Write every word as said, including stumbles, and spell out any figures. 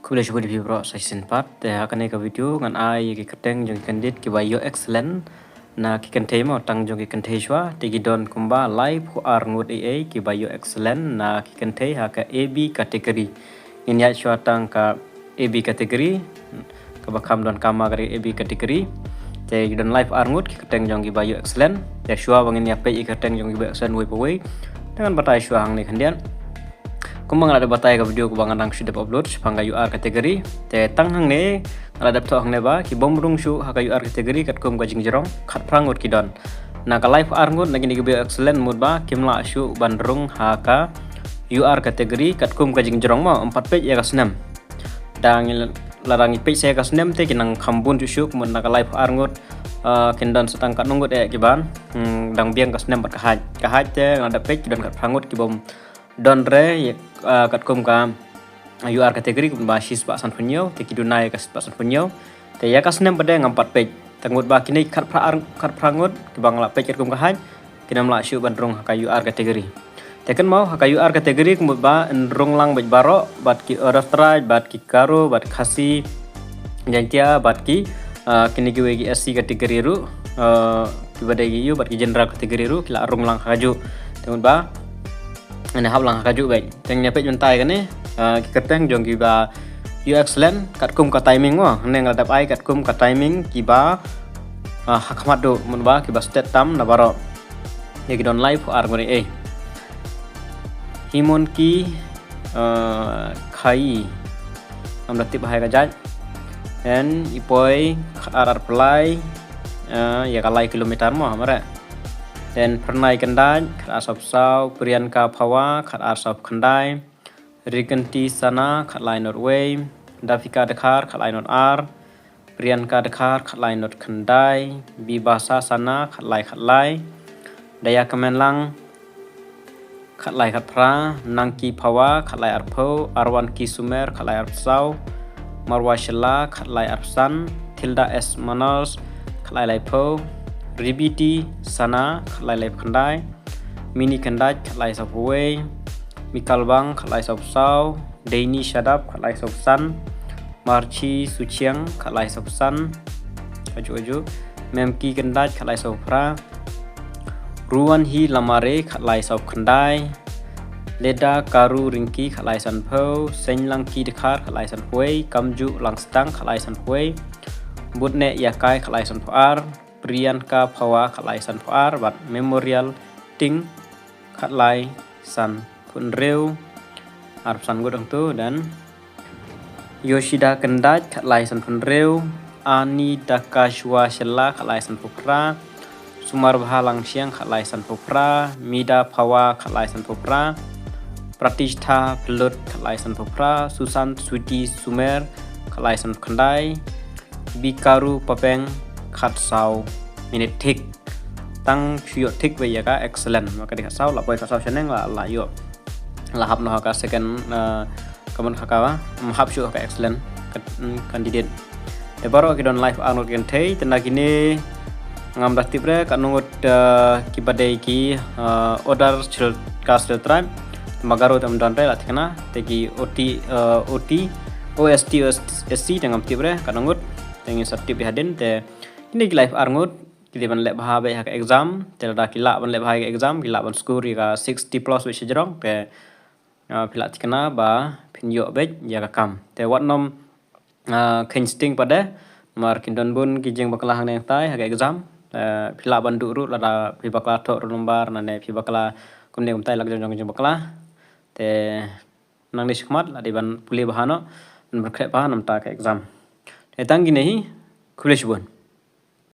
Khublei shibun ïa phi baroh sa shisien pat. Te ha kane ka video ngan ai ïa ki kyrteng jong ki candidate kiba ïoh excellent na ki kynthei mo, tang jong ki kynthei shuwa, te ki don kumba laiphew ar ngut ei ei kiba ïoh excellent na ki kynthei ha ka A B category. Ngin ïaid shuwa tang ka A B category, kaba kham donkam ka A B category. Te ki don laiphew ar ngut ki kyrteng jong kiba ïoh excellent. Te shuwa ba ngin ïa peit ïa ki kyrteng jong kiba ïoh excellent wei pa wei, te ngan batai shuwa hangne khyndiat. Kumba nga la dep batai ka video kaba nga dang shu dep upload shaphang ka U R category. Te tang hangne nga la dep thoh hangne ba ki bym rung shuh ha ka U R category katkum ka jingjrong, khatphra ngut ki don. Na ka laiphew ar ngut na kine kiba ïoh excellent mut ba kim lah shuh ban rung ha ka U R category katkum ka jingjrong mo, ym pat peit ïa ka snem. Dang la dang peit sa ïa ka snem te ki nang kham bun shuh shuh, mut na ka laiphew ar ngut, ah, kin don sa tang katno ngut eh kiban, hmm, dang biang ka snem bad ka height. Ka height te nga la dep peit ki don khatphra ngut ki bym don re, ah, katkum ka U R category, kumba shispah sanphew hynñiew, te ki duna ïa ka shispah sanphew hynñiew. Te ïa ka snem pat de ngam pat peit. Te mut ba kine khatphra ar, khatphra ngut kiba nga la peit katkum ka height, kin ym lah shuh ban rung ha ka U R category. Te kynmaw ha ka U R category ka mut ba yn rung lang beit baroh, bad ki Other Tribe, bad ki Garo, bad Khasi Jaintia, bad ki, ah, kine kiwei ki S C category ruh, ah, kiba dei ki ïoh, bad ki general category ruh ki la rung lang ha kajuh. Te mut ba ngin hap lang ha kajuh beit. Te ngin ïa peit mynta ïa kane, ah, ki kyrteng jong kiba ïoh excellent katkum ka timing mo. Hangne nga la dep ai katkum ka timing kiba, ah, ha khmat duh, mut ba kiba stet tam na baroh. Ïa ki don laiphew ar ngut ei ei. Himonki, ah, Khai. Ngam da tip bha ïa ka jait. Then i Poi khatar arphew lai, ah, ïa ka lai kilometer mo, ha mare. Then Phyrnai Kyndait khatar sawphew saw, Priyanka Phawa khatar sawphew khyndai, Riganti Sana khatlai not wei, Davika Dkhar khatlai not ar, Priyanka Dkhar khatlai not khyndai, Bibasa Sana khatlai khatlai, Daya Kmenlang khatlai khatphra, Nangki Phawa khatlai arphew, Arwanki Sumer khatlai arphew saw, Marwa Shylla khatlai arphew san, Thilda S Manoj khatlai laiphew, Ribiti Sana khatlai laiphew khyndai, Mini Kyndait khatlai sawphew wei, Mikalbang khatlai sawphew saw, Deini Shadap khatlai sawphew san, Marchi Suchiang khatlai sawphew san, aju aju, Memki Kyndait khatlai sawphew phra, Ruanhi Lamare khatlai sawphew khyndai, Leda Karu Ringki khatlai sanphew, Seiñlangki Dkhar khatlai sanphew wei, Kamju Langstang khatlai sanphew wei, Butne Yakai khatlai sanphew ar, Priyanka Phawa khatlai sanphew ar, bad Memorial Ting khatlai sanphew hynriew, arphew san ngut hangto, then Yoshida Kyndait khatlai sanphew hynriew, Ani Dakashwa Shylla khatlai sanphew phra, Sumarbha Langshiang khatlai sanphew phra, Mida Phawa khatlai sanphew phra, Pratishtha Phlot khatlai sanphew phra, Susan Sweety Sumer khatlai sanphew khyndai, Bikaru Papeng khatsaw minit thik. Tang shu ïoh thik beit ïa ka excellent. Ma ka dei khatsaw, la poi khatsaw shaneng la, la ïoh. La hap noh ha ka second, eh, ka mon kha ka, ym hap shuh ha ka excellent ka, mm, candidate. Te baroh ki don laiphew ar ngut ki kynthei, te na kine ngam da tip re katno ngut, eh, kiba dei ki, eh, other Scheduled Caste Scheduled Tribe. Te ma Garo te ym don re la thikna, te ki O T, eh, O T, O S T, O S C te ngam tip re katno ngut. Te ngin sa tip beit hadien, te kine ki laiphew ar ngut ki dei ban leh bha beit ha ka exam, te lada ki lah ban leh bha ha ka exam, ki lah ban score ïa ka sixty plus beit shajrong, te, ah, phi lah thikna ba phin ïoh beit ïa ka kam. Te wat nym, ah, kheiñ sting pat de, namar kin don bun ki jingbakla hangne hangtai ha ka exam. Eh, phi lah ban duh ruh lada phi bakla thoh roll number, nane phi bakla kumne kumtai, la ki don jong jingbakla. Te nangne shakhmat la dei ban pule bha noh, ban pyrkhat bha namar ka exam. Te tang kine hi, khublei shibun.